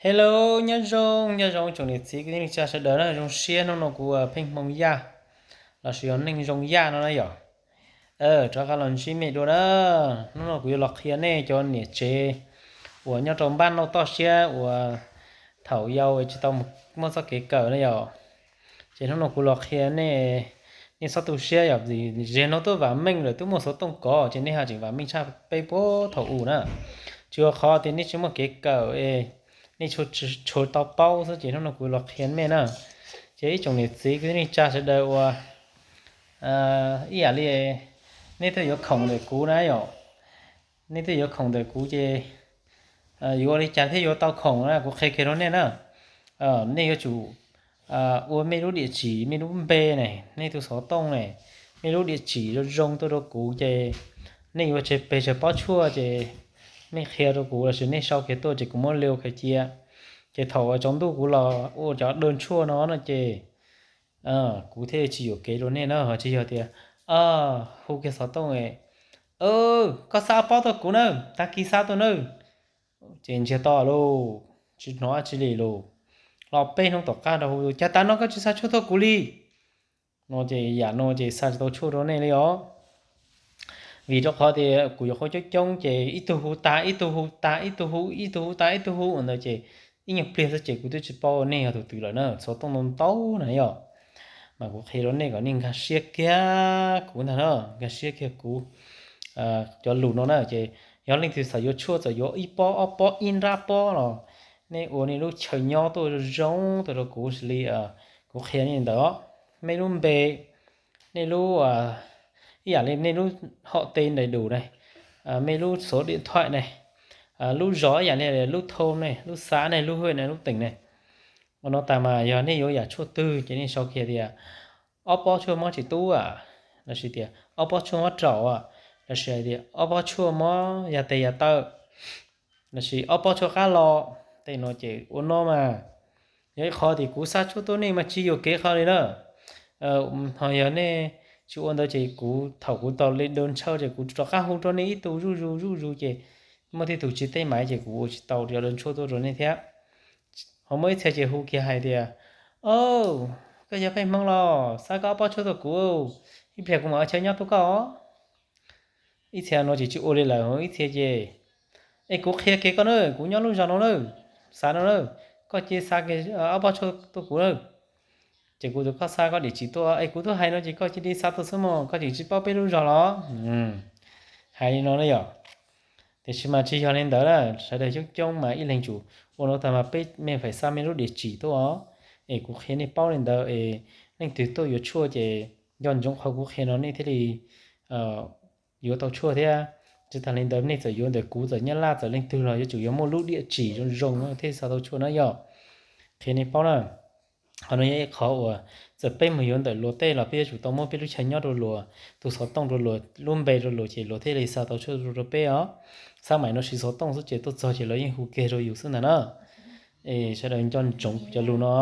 Hello, nyob zoo, nyob zoo tsoom niam txiv kwv tij neej tsa sawv daws na, zoo siab hnub no kuv Pheej Hmoo Yaj lossis yog Neej Zoo Yaj no na yom. Rov qab los ntsib mej dua na. Hnub no kuv yuav los qhia nej cov niam tsev uas nyob rau npaj nauj toj siab uas thaum yau tsis tau muaj txoj kev kawm na yom. Ces hnub no kuv los qhia nej, nej txhob tu siab yom, ze no tuaj vam meej lawm, twb muaj xov tooj kov ces nej ho tseem vam meej tshaj peb puag thaum ub na. Tsis ua qhov tias nej tsis muaj kev kawm, nej tsuas tau paub xwb, ces hnub no kuv los qhia mej na. Ces ib tsoom niam txiv kwv tij neej tsa sawv daws uas ib yam li nej twb yuav khoom ntawm kuv na yom, nej twb yuav khoom ntawm kuv ces yuav ua li cas thiaj yuav tau khoom na, kuv qhia kiag rau nej na. Nej yuav tsum ua mej lub diam tsim, mej lub npe ne, nej tus xov tooj ne, mej lub diam tsim zoo zoo tuaj rau kuv ces nej yuav tseg pes tsawg pob tshuaj ces mej qhia rau kuv lossis nej sau kiag tuaj ces kuv muab liu khaws cia. Ces thaum tsaus ntuj kuv los ua cov daw tshuaj no no ces kuv thiaj tsis yuam kev rau nej na, ho tsis yog tias hu kiag xov tooj, koj xa ob pob tuaj kuv nawb, tag kis xa tuaj nawb. Ces ntsiag to lauj, tsis hnov dab tsi li lauj. Los peb hnub tom qab rau hu, cas tas no koj tsis xa tshuaj tuaj kuv li? No ces yam no ces xa tsis tau tshuaj rau nej li os. Vim rau qhov tias kuv yuav qhuab coob coob ces ib tug hu tas ib tug hu tas ib tug hu ib tug hu tas ib tug hu ua ntawd ces ib nyuag pliag xwb ces kuv twb tsis paub nej yog tus twg lawm na, xov tooj ntau ntau na yom. Mas kuv qhia rau nej kom nej nkag siab kiag kuv ntag na, nkag siab kiag kuv cov lus no na. Ces yog leej twg xav yuav tshuaj, txawm yuav ib pob ob pob ib nrab pob los nej ua nej lub chaw nyob tuaj zoo tuaj rau kuv xws li kuv qhia nej ntawd os. Mej lub npe, nej lub, ib yam li nej lub hom teb ntais dus ne, mej lub số điện thoại ne, lub zos ib yam li lub thôn ne, lub xã ne, lub huyện ne, lub tỉnh ne. Ua no tas mas yog nej yuav yam tshuaj twg ces nej sau kiag tias ob pob tshuaj mob tsis tub lossis tias ob pob tshuaj mob raum lossis hais tias ob pob tshuaj mob yas tes yas taw lossis ob pob tshuaj qab lo. Tej no ces ua no mas yog ib qho tias kuv xa tshuaj tuaj nej mas tsis yuam kev qhov li na. Ho yog nej tsis ua ntawd ces kuv thaum kuv tau li daw ntshaw ces kuv rov qab hu rau nej ib tug zuj zus zuj zus ces muaj tej tus tsis teb maiv ces kuv ua tsis tau cov daw tshuaj tuaj rau nej thiab. Ho muaj ib txhia ces hu kiag hais tias, o, koj yog Pheej Hmoo los xa koj ob pob tshuaj tuaj kuv, ib pliag kuv mam ua chaw nyob tuaj koj. Ib txhia no ces tsis ua li lawm, ib txhia ces, es kuv qhia kiag koj na, kuv nyob lub zos no na, xav no na, koj cia li xa ob pob tshuaj tuaj kuv na. Ces kuv tus koj xa koj diam tsim tuaj, es kuv twb hais no ces koj cia li xa tuaj xwb mog, koj tseem tsis paub peb lub zos los? Hais li no na yom. Tiam sis mas tsis yog li ntawd na, sawv daws coob coob mas ib leeg tsum ua no tas mas peb mej feem xa mej lub diam tsim tuaj os. Es kuv qhia nej paub li ntawd es leej twg tuaj yuav tshuaj ces nco ntsoov qhov kuv qhia no nej thiaj li yuav tau tshuaj thiab. Tsis tas li ntawd nej txawm yuav ntawm kuv txawm Nyab Laj txawm leej twg los yuav tsum yuav muaj lub diam tsim zoo zoo no thiaj xa tau tshuaj na yom. Qhia nej paub na. Qhov no yog ib qhov uas txawm peb mus yuav ntawm luag tej los peb yuav tsum tau muab peb lub chaw nyob rau luag, tus xov tooj rau luag, lub npe rau luag ces luag thiaj li xa tau tshuaj rau peb os. Xab maim no siv xov tooj xwb ces tuaj txog ces lawv yeej hu kiag rau yus xwb ntag na. Es sawv daws nco ntsoov kuv cov lus no.